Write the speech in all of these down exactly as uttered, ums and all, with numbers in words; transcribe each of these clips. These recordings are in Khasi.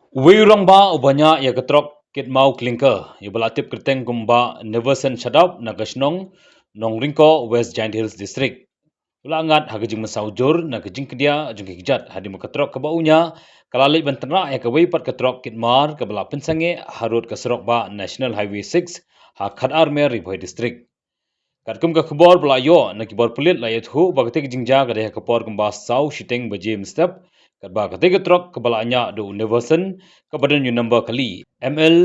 Uwei u rangbah uba ñiah ïa ka trok kit maw clinker, ïa ba la tip kyrteng kum Bah Neverson Shadap na ka shnong Nongryngkoh, West Jaintia Hills District, u la ngat ha ka jingmynsaw jur na ka jingkdiah jong ki kjat hadien ba ka trok kaba u ñiah ka la leit ban tynrah ïa kawei pat ka trok kit mar kaba la pynsangeh harud ka surok bah National Highway six ha Khatar Mer, Ri Bhoi District. Katkum ka khubor ba la ïoh na ki bor pulit, la ïathuh ba katei ka jingjia ka dei ha ka por kumba saw shiteng baje mynstep, katba katei ka trok kaba la ñiah da u Neverson, kaba don ïa u number kali M L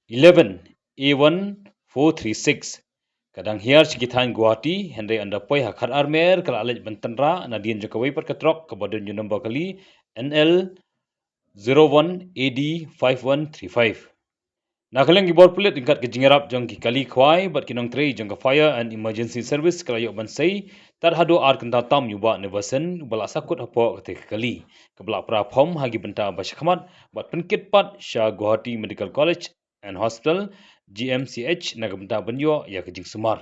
eleven A one four three six, ka dang hiar sha ki thaiñ Guwahati, hynrei ynda poi ha Khatar Mer ka la leit ban tynrah nadien jong kawei pat ka trok kaba don ïa u number kali N L zero one A D five one three five. Na ka liang ki bor pulit ryngkat ka jingïarap jong ki kali khwai bad ki nongtrei jong ka Fire and Emergency Service ka la ïoh ban sei tad haduh ar kynta tam ïa u Bah Neverson, uba la sahkut hapoh katei ka kali, kaba la pra phom ha ki bynta ba shakhmat bad pynkit pat sha Guwahati Medical College and Hospital, G M C H, na ka bynta ban ïoh ïa ka jingsumar.